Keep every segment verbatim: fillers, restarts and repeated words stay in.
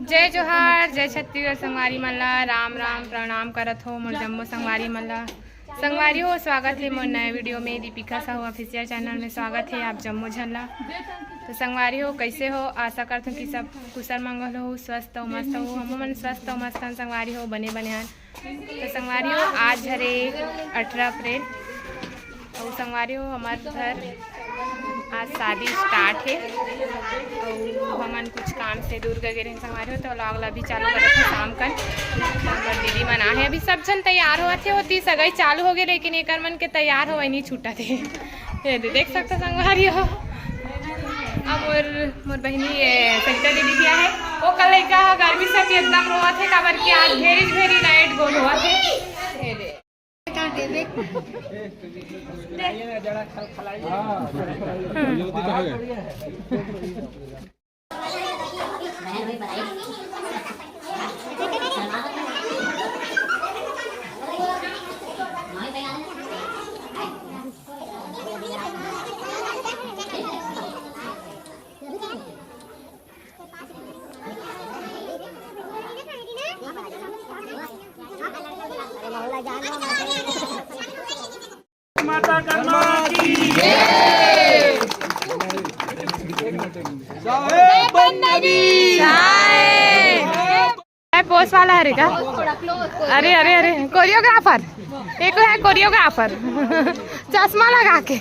जय जोहार, जय छत्तीसगढ़ संगवारी मन ला, राम राम, प्रणाम करत हो मोर जम्मो संगवारी मन ला। संगवारी हो, स्वागत हे मोर नए वीडियो में, दीपिका साहू ऑफिशियल चैनल में स्वागत हे आप जम्मो झन ला। तो संगवारी हो, कैसे हो? आशा करत हूँ कि सब कुशल मंगल हो, स्वस्थ हो, मस्त हो। हमू मन स्वस्थ हो, मस्त हन संगवारी हो, बने बने हन। तो संगवारी हो, आज हरे अठारह अप्रैल। अउ संगवारी हो, हमर घर आज शादी स्टार्ट हे। अउ हमन कुछ काम से दूर गए रहे संगवारी हो, तो व्लॉग ला भी चालू करत हे शाम कन। तो हमर दीदी मन आहे, अभी सब झन तैयार होवत हे, ओती सगाई चालू हो गए, लेकिन एकर मन के तैयार होवे नहीं छूटत हे। ये दे, देख सकते संगवारी हो, अब मोर, मोर बहिनी ये सरिता दीदी भी आहे, ओकर लइका ह गर्मी से एकदम रोवत हे, काबर कि आज very very light गोल होवत हे। ये दे। माता कर्मा की जय। साहेब बंदगी। जय। ए, पोस वाला हरे का? अरे, अरे, अरे, कोरियोग्राफर। एको है कोरियोग्राफर। चश्मा लगा के।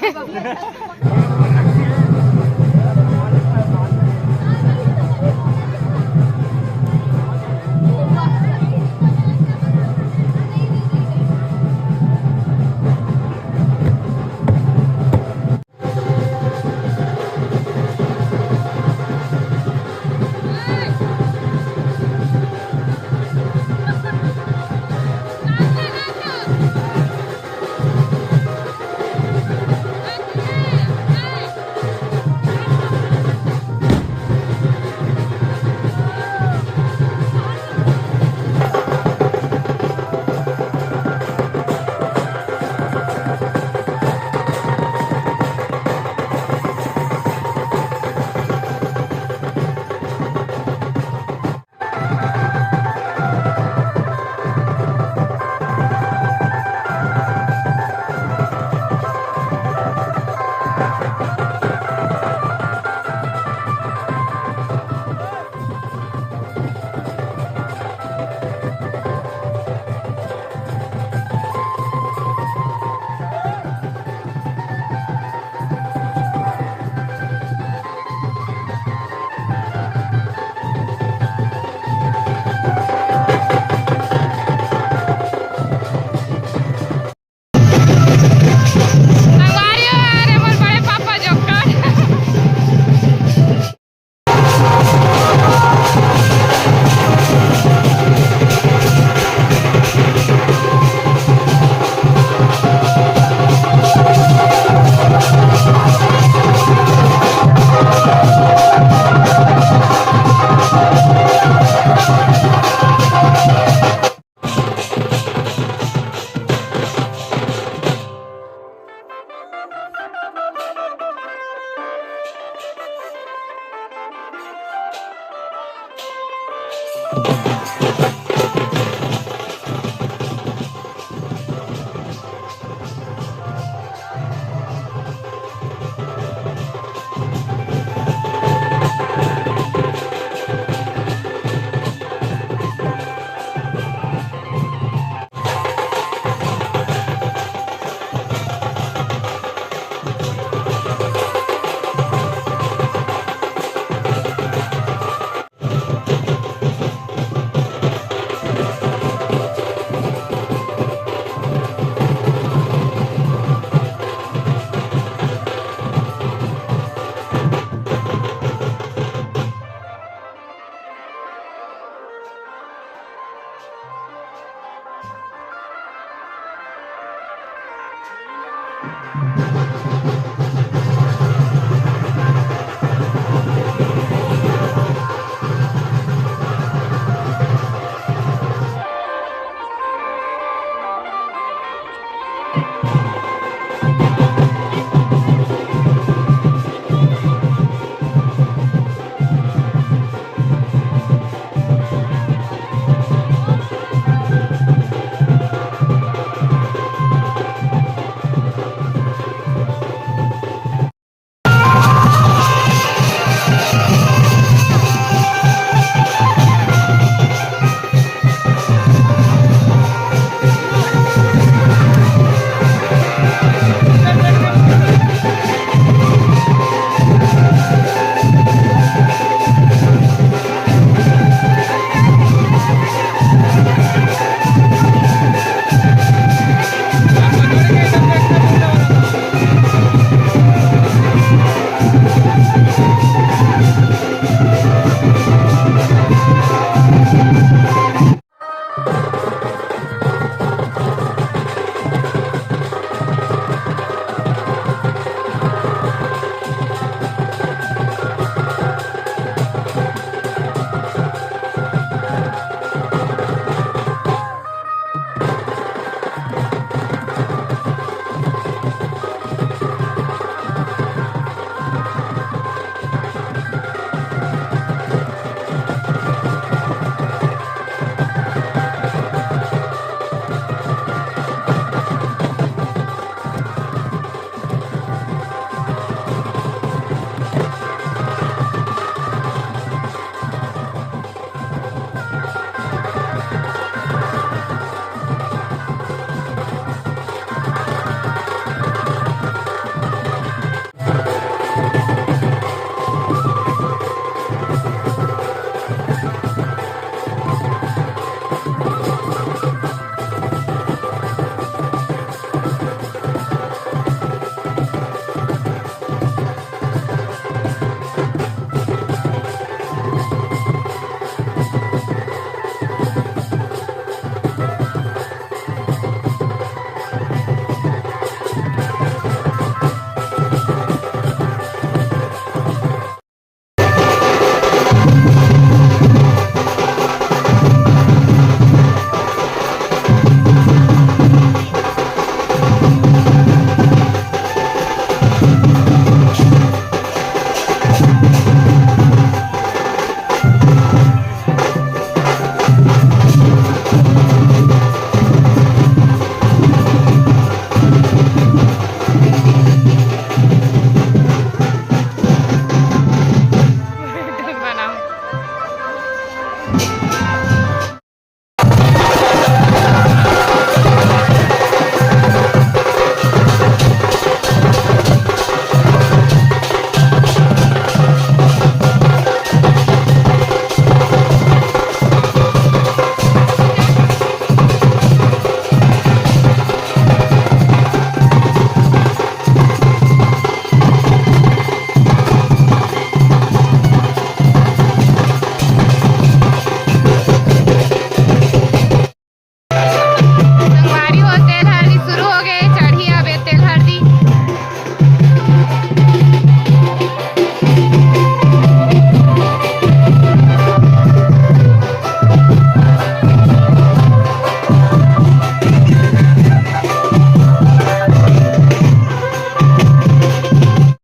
संगवारी हो, अरे मोर बड़े पापा जोकर।